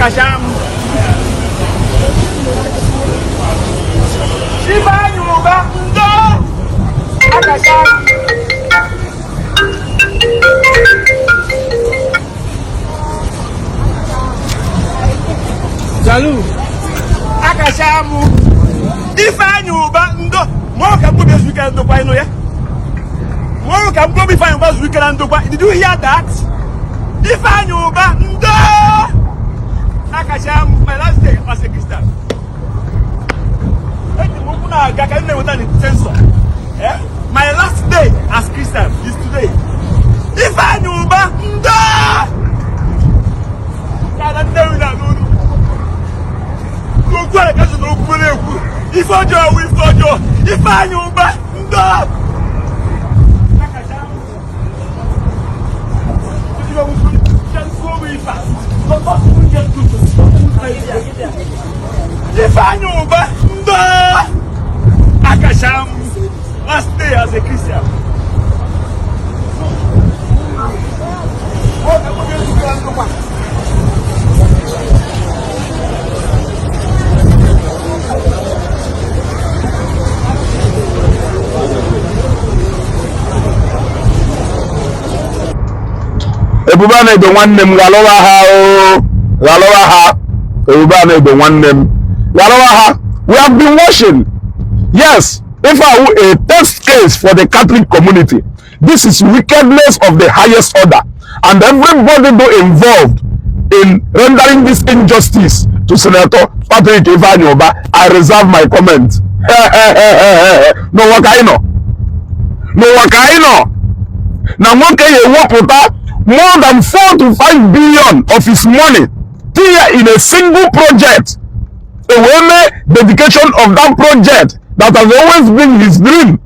Akacha m. Ifeanyi Uba, ndo. Akacha m. Jalu. Akacha m. Ifeanyi Uba, ndo. Mụọ ka mkpobi ezu ike na ndokwa, ịnụ ya. Mụọ ka mkpobi Ifeanyi Uba zuru ike na ndokwa. Did you hear that? Ifeanyi Uba, ndo. Akacha m. My last day as a Christian. Eji m ụkwụ na-aga ka m na-enweta the sensor. Eh? My last day as Christian is today. Ifeanyi Uba, ndo. Ka na Nnewi na n'olu. Okwu a ka so na okwu na-ekwu. Ife ọjọọ wụ ife ọjọọ. Ifeanyi Uba, ndo. Akacha m. Ifeanyi Uba, ndo. Akacha m. Last day as a Christian. Ọ ga-ekwu ezigbo ndokwa. Ebube a na-edo nwanne m, ghalụwa ha o, ghalụwa ha. Ebube a na-edo nwanne m, ghalụwa ha. We have been watching. Yes, if I were a test case for the Catholic community, this is wickedness of the highest order, and everybody do involved in rendering this injustice to Senator Patrick Ifeanyi Uba, I reserve my comment. N'ụwa ka anyị nọ, n'ụwa ka anyị nọ na nwoke ya ewepụta more than 4 to 5 billion of his money tinye in a single project, e wee mee dedication of that project that has always been his dream.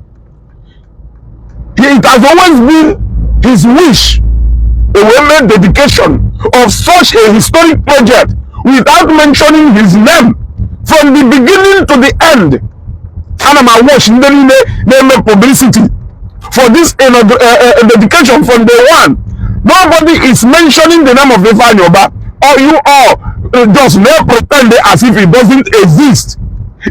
It has always been his wish. E wee mee dedication of such a historic project without mentioning his name from the beginning to the end. Ana m watch ndị niile na-eme publicity for this dedication from day one. Nobody is mentioning the name of Ifeanyi Uba, or you all just may pretend as if it doesn't exist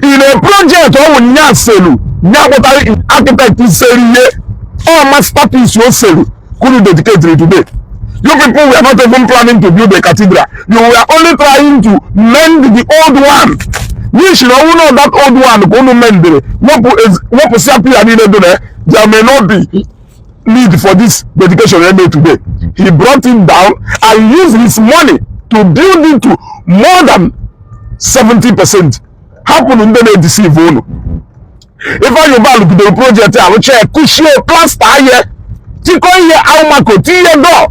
in a project. Ọ wụ nya selu nya kpụtara architect selu ihe ọ masterpiece o selu kunu dedicate today. You people were not even planning to build a cathedral. You were only trying to mend the old one, which na ọnwụ na that old one ka unu mendere, wepụsịa pillar niile dị na, there may not be need for this dedication we made today. He brought it down and used his money to build it to more than 70%. Hapụnụ ndị na-edeceive unu. Ifeanyi Uba lụgidere project a, rụchaa ya, kụchie plaster ihe, tikọ ihe almaco, tinye door.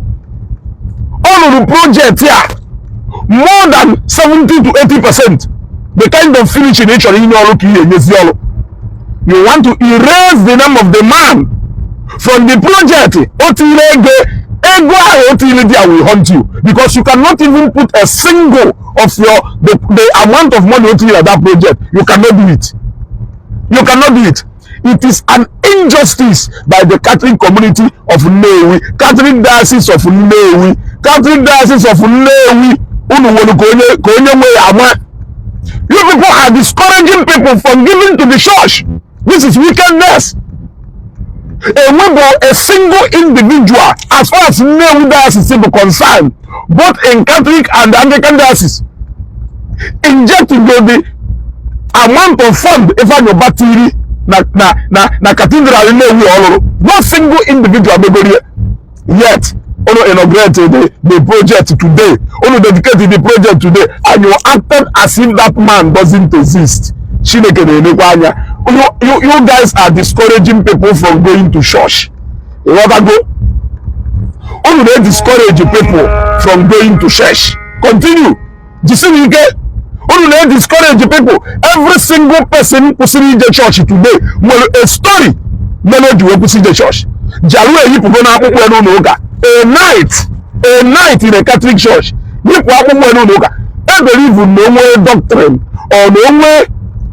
Ọ rụrụ project a more than 70 to 80%. The kind of finishing ị chọrọ inye ọrụ ka ihe enyezi ọrụ. You want to erase the name of the man from the project o tinyere ego. Ego ahụ o tinyere there will haunt you, because you cannot even put a single of your the amount of money o tinyere that project. You cannot do it. You cannot do it. It is an injustice by the Catholic community of Nnewi, Catholic Diocese of Nnewi, Catholic Diocese of Nnewi. Unu nwere ka onye nwe ya ama. You people are discouraging people from giving to the church. This is wickedness. Enwebo a single individual, as far as Nnewi Diocese is concerned, both in Catholic and Anglican diocese, inject the amount of fund Ifeanyi Uba tiri na cathedral Nnewi ọ lụrụ. No single individual megoro ya. Yet unu inaugurate the project today, unu dedicate the project today, and you acted as if that man doesn't exist. Chineke na-enekwa anya. You guys are discouraging people from going to church. Ịghọtago? Unu na-discourage people from going to church. Continue, jisiri ike. Unu na-discourage people. Every single person kwụsịrị ije church today nwere a story mere o ji wee kwụsị ije church. Jaru eyipụgo na akpụkpọ ya n'ụlọ ụka. A night, a night in a Catholic church, yipụ akpụkpọ ya n'ụlọ ụka. Ebelieve na onwe doctrine or na onwe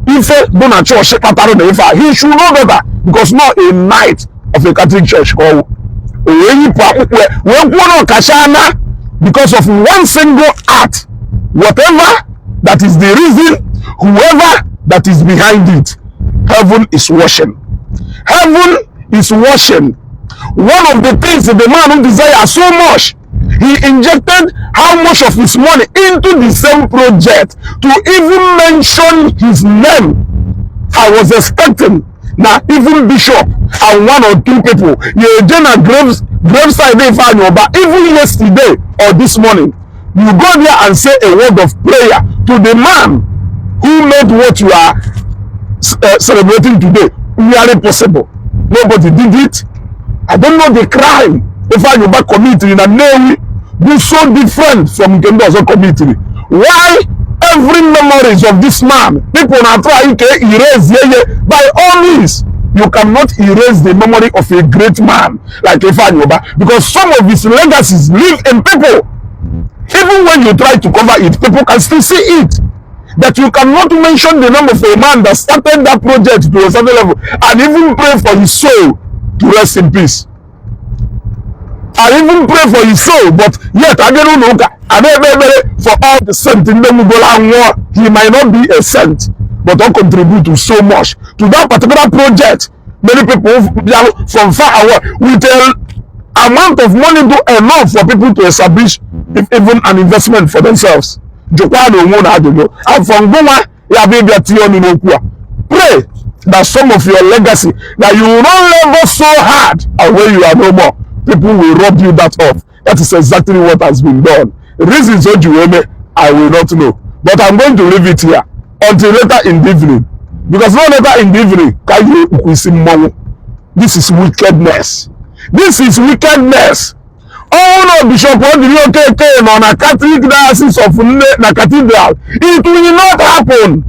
ife dị na church kpatara na ife a, he should know better, because not a night of a Catholic church ka ọwụ o wee yipụ akpụkpọ ya wee kwuo na ọkacha na because of one single act. Whatever that is the reason, whoever that is behind it, heaven is watching. Heaven is watching. One of the things that the man who desire so much, he injected how much of his money into the same project to even mention his name. I was expecting na even bishop and one or two people you eje na graveside Ifeanyi Uba, even yesterday or this morning, you go there and say a word of prayer to the man who made what you are celebrating today really possible. Nobody did it. I don't know the crime Ifeanyi Uba committed na Nnewi do so different from nke ndị ọzọ committed. Why every memories of this man, people na try to erase ye? By all means, you cannot erase the memory of a great man like Ifeanyi Uba, because some of his legacies live in people. Even when you try to cover it, people can still see it. That you cannot mention the name of a man that started that project to a certain level and even pray for his soul to rest in peace and even pray for his soul, but yet abịa n'ụlọ ụka a na-ekpe ekpere for all the saint ndị nwugolo anwụọ. He might not be a saint, but ọ contribute to so much to that particular project. Many people bịa from far away with a amount of money do enough for people to establish if even an investment for themselves. Jụkwa na onwe na ajụjụ afọ ngụnwa ya bụ ịbịa tinye ọnụ n'okwu a. Pray that some of your legacy that you will not labor so hard, and when you are no more, people will rob you that off. That is exactly what has been done. Reasons o ji wee mee, I will not know, but I'm going to leave it here until later in the evening, because no later in the evening ka ihe ekpukwu isi mmọnwụ. This is wickedness. This is wickedness. Ọnwụ na Bishop Odili Okeke nọ na Catholic Diocese of Nne na Cathedral, it will not happen.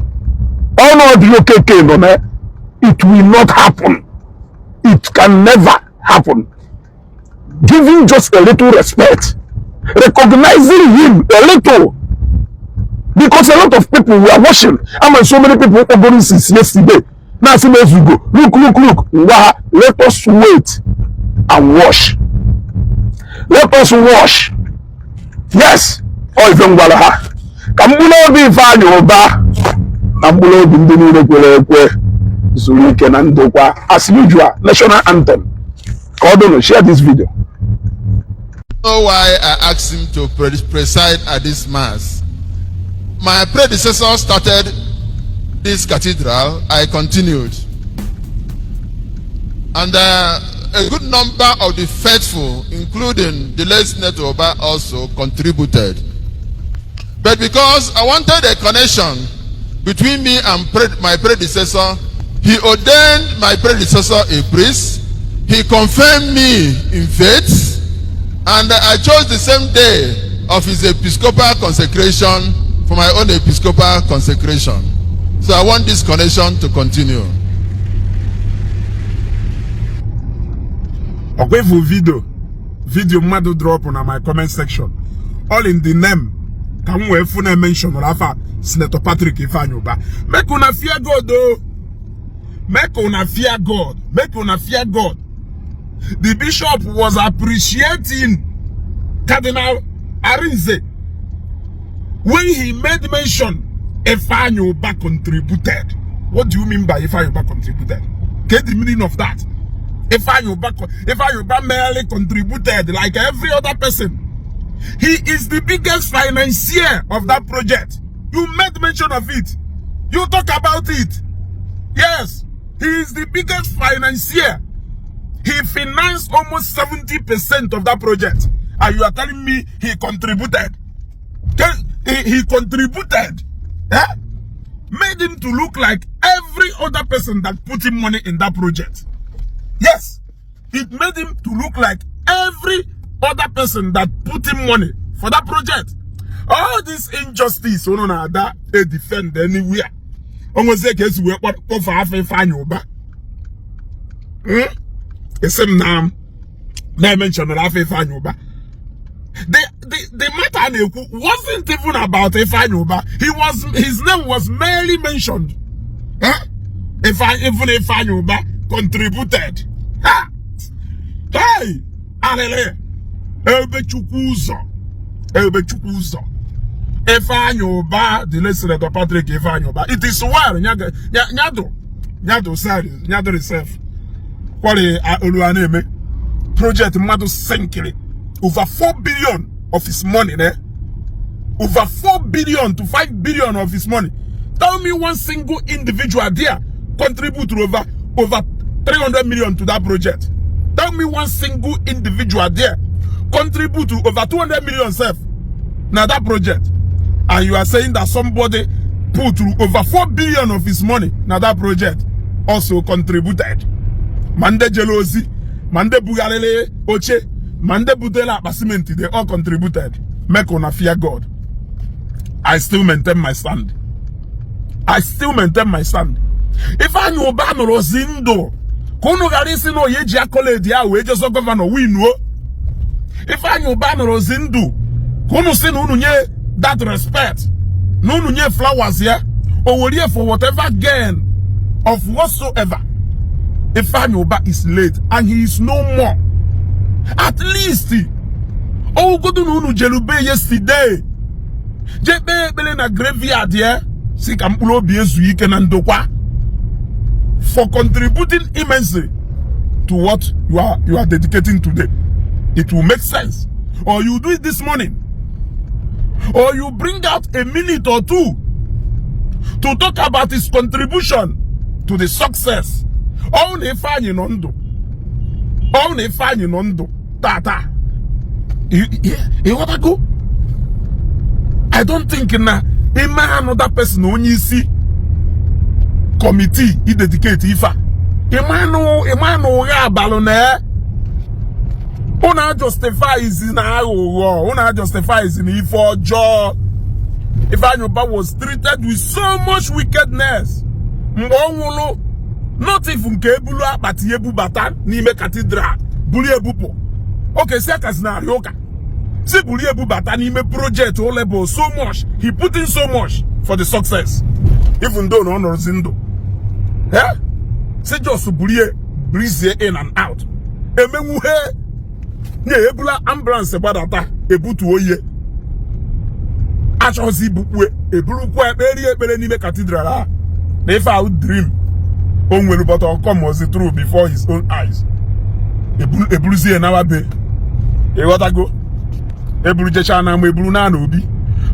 Ọnụ Odili Okeke nọ na, it will not happen. It can never happen. Giving just a little respect, recognizing him a little, because a lot of people were watching. I mean, so many people opening since yesterday now say, "Make you go look, look, look." Ngwa ha, let us wait and watch. Let us watch. Yes, ọ ife m gwara ha ka mkpụrụ obi Ifeanyị Ụba na mkpụrụ obi ndị niile kwere ekwe zuru ike na ndokwa. As usual, national anthem. Ka ọ dụnụ. Share this video. Know why I asked him to preside at this mass. My predecessor started this cathedral, I continued. And a good number of the faithful, including the late Senator Oba, also contributed. But because I wanted a connection between me and my predecessor, he ordained my predecessor a priest. He confirmed me in faith. And I chose the same day of his episcopal consecration for my own episcopal consecration. So I want this connection to continue. Ọkwa ifu video mmadụ drop na my comment section, all in the name ka m wee fụ na mention afa Senator Patrick Ifeanyi Uba. Make una fear God o. Make una fear God. Make una fear God. The bishop was appreciating Cardinal Arinze when he made mention Ifeanyi Uba contributed. What do you mean by Ifeanyi Uba contributed? Get the meaning of that. Ifeanyi Uba merely contributed like every other person. He is the biggest financier of that project. You made mention of it. You talk about it. Yes, he is the biggest financier. He financed almost 70% of that project. And you are telling me he contributed. He contributed. Eh? Made him to look like every other person that put in money in that project. Yes, it made him to look like every other person that put in money for that project. All this injustice, unu na-ada e defend anywhere. O nwezie ka esi wee kpọfe afọ Ifeanyi Ụba. Esi m na na-ementionụrụ afọ Ifeanyi Ụba. The matter a na-ekwu wasn't even about Ifeanyi Ụba. His name was merely mentioned. Eh? Even Ifeanyi Ụba contributed. Ha! Hey! Alele! Ebe Chukwu ụzọ. Ebe Chukwu ụzọ. Ifeanyi Uba, the late Senator Patrick Ifeanyi Uba, it is well. Nyado nyado side nyado itself kwari olu a na-eme project mmadụ sinkiri over 4 billion of his money there, over 4 billion to 5 billion of his money. Tell me one single individual there contribute to over 300 million to that project. Tell me one single individual there contribute to over 200 million self now that project. And you are saying that somebody put through over 4 billion of his money now that project also contributed. Ma ndị jere ozi, ma ndị bugharịrị oche, ma ndị butere akpa simenti, they all contributed. Make una fear God. I still maintain my stand. I still maintain my stand. Ifeanyi Uba nụrụ ozi ndụ ka unu ghara isi na oyi eji accolade ya wee jezo governor winuo. Ifeanyi Uba nụrụ ozi ndụ ka unu si na unu nye that respect, na unu nye flowers ya o were for whatever gain of whatsoever. Ifeanyi Uba is late and he is no more. At least ogodu na unu jerube yesterday jee kpee ekpere na graveyard ya, si ka mkpụrụ obi ezu ike na ndokwa for contributing immensely to what you are dedicating today. It will make sense. Or you do it this morning, or you bring out a minute or two to talk about his contribution to the success. Ọ na Ifeanyị nọ ndụ, ọ na Ifeanyị nọ ndụ tata, ịghọtago? I don't think na ime another person onye isi committee i dedicate ife a. Ịmanụ ụgha abalị na unu justify izi na aghụghọ, unu justify izi na ife ọjọọ. Ifeanyi Uba was treated with so much wickedness mgbe ọ nwụrụ. Not even nke ebulu akpati ebubata n'ime cathedral buru ebupụ oke si akazinarị ụka si buru ebubata n'ime project o labor so much, he put in so much for the success, even though na ọ nọrọzi ndụ, eh, si just burie breeze in and out emenwuhe nye ebula ambulance gbadata ebutuo ihe achọghịzi ibukpue eburukwa ekpere ekpere n'ime cathedral a na ife ahụ dream o nwere, but ọ come through before his own eyes. Eburuzie nawa be, ịghọtago? Eburu jecha na ama eburu na obi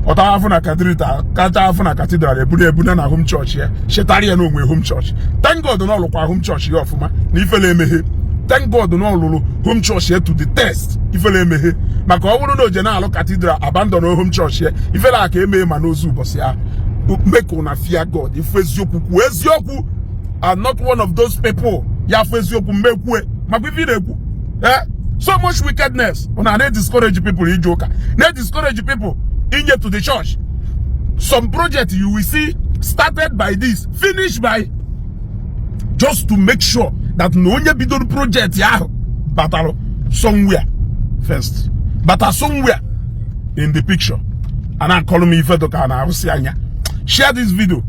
ọta afụ na cathedral kacha afụ na cathedral eburu ebuna na home church ya, chetara ya na onwe home church. Thank God na ọlụkwa home church ya ọfụma na ifele emeghe. Thank God na ọlụrụ home church ya to the test, ifele emeghe, maka ọ bụrụ na oje na-alụ cathedral abandon home church ya, ifele a ka emeghe ma n'ozu ụbọchị ya. Make una fear God. Ifu eziokwu, kwuo eziokwu. I'm not one of those people ya fụ eziokwu mmekwue maka ife ị na-ekwu, eh, so much wickedness. Una na-discourage people ije ụka, na-discourage people inye to the church. Some project you will see started by this, finished by, just to make sure that na onye bidoro project ahụ batara somewhere first, bata somewhere in the picture. A na-akọrọ m ife dịka na arụsị anya. Share this video.